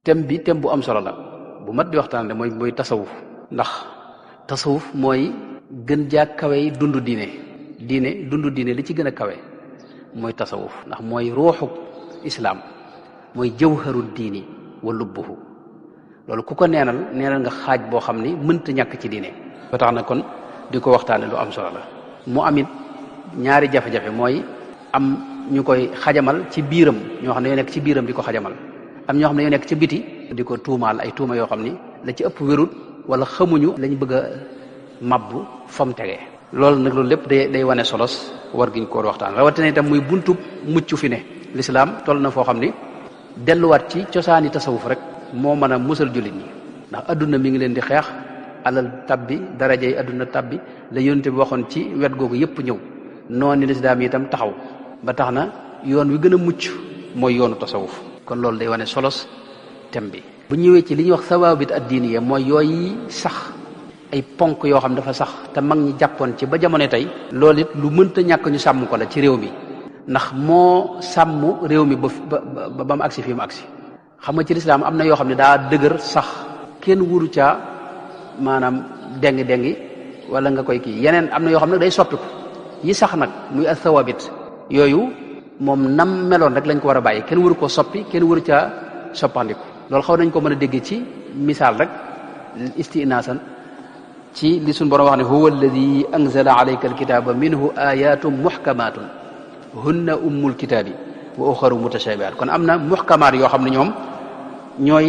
thème bu am solo la bu mat di waxtaane mooy tasawuf ndax tasawuf mooy gën jaa kawe dundu diine li ci gën a kawe mooy tasawuf ndax mooy ruuxu islaam mooy jawharu diini wa lubbuhu loolu ku ko neenal nga xaaj boo xam ni mënta ñàkk ci diine ba tax na kon di ko waxtaane lu am solo la mu amit ñaari jafe-jafe mooy am ñu koy xajamal ci biiram ñoo xam ne yoo nekk ci biiram di ko xajamal am ñoo xam ne yoo nekk ci biti di ko tuumaal ay tuuma yoo xam ni la ci ëpp wérut wala xamuñu lañ bëgg a mabbu fam tegee loolu nag loolu lépp day wane solos war giñ ko waxtaan rawatina itam muy buntub mucc fi ne lislaam toll na foo xam ni delluwaat ci cosaani tasawuf rek moo mën a musal jullit ñi ndax adduna mi ngi leen di xeex alal tabbi darajey adduna tabbi la yonente bi waxoon ci wet googu yëpp ñëw noonu lislaam yi itam taxaw ba tax na yoon wi gën a mucc mooy yoonu tasawuf kon loolu day wane solos thème bi bu ñëwee ci li ñuy wax sawaabit ad-diiniya mooy yooyu sax ay ponk yoo xam dafa sax te mag ñi jàppoon ci ba jamono tey loolu it lu mënta ñàkk ñu sàmm ko la ci réew mi ndax moo sàmm réew mi ba mu agsi fii mu agsi xam nga ci lislaam am na yoo xam ne daa dëgër sax kenn wuru caa maanaam dengi wala nga koy kii yeneen am na yoo xam ne day soppiku yi sax nag muy as-sawaabit yooyu moom nam meloon rek lañ ko war a bàyyi kenn waru koo soppi kenn waru caa soppandiku loolu xaw nañ ko mën a déggee ci misaal rek istinaasan ci li suñ borom wax ne huwa alladi anzala alayka alkitaba minhu ayatun muhkamatun hunna ummul kitaabi wa uxaru mutashabihat kon am na muhkamaat yoo xam ne ñoom ñooy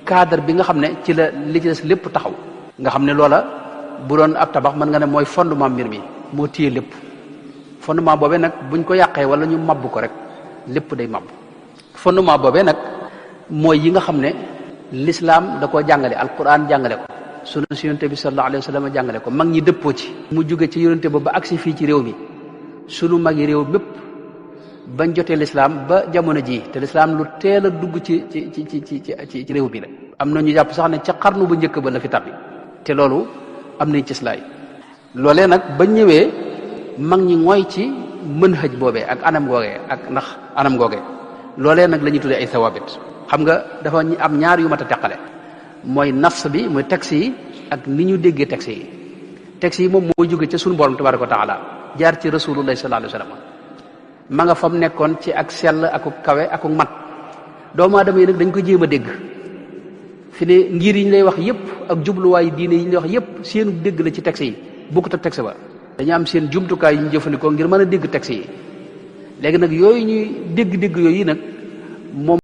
cadre bi nga xam ne ci la li ci des lépp taxaw nga xam ne loola bu doon ab tabax mën nga ne mooy fondement mbir mi moo téye lépp fondement boobee nag buñ ko yàqee wala ñu mabb ko rek lépp day mabb fondement boobee nag mooy yi nga xam ne l'islam da koo jàngale alquran jàngale ko sunna si yonente bi sallallahu alayhi wa sallam jàngale ko mag ñi dëppoo ci mu jóge ci yonente ba agsi fii ci réew mi sunu mag yi réew bépp bañ jotee l'islam ba jamono ji te l'islam lu teel a dugg ci réew bi la am na ñu jàpp sax ne ca xarnu bu njëkk ba la fi tabbi te loolu am nañ ci slaay loolee nag ba ñëwee mag ñi mooy ci manhaj boobee ak anam googee ak ndax anam googee loolee nag la ñuy tuddee ay sawaabit xam nga dafa am ñaar yu mat a teqale mooy nas bi mooy texte yi ak ni ñu déggee texte yi moom moo jóge ca sunu borom tabaraka wa taala jaar ci rasulullahi sallallahu alayhi wa sallam ma nga fam nekkoon ci ak sell aku kawe aku mat doomu aadama yi nag dañ ko jéem a dégg fi ne ngir yi ñu lay wax yépp ak jubluwaayu diine yi ñu lay wax yépp seenu dégg la ci texte yi bokkut ak texte ba dañu am seen jumtukaay yu ñu jëfandikoo ngir mën a dégg texte yi léegi nag yooyu ñuy dégg yooyu nag moom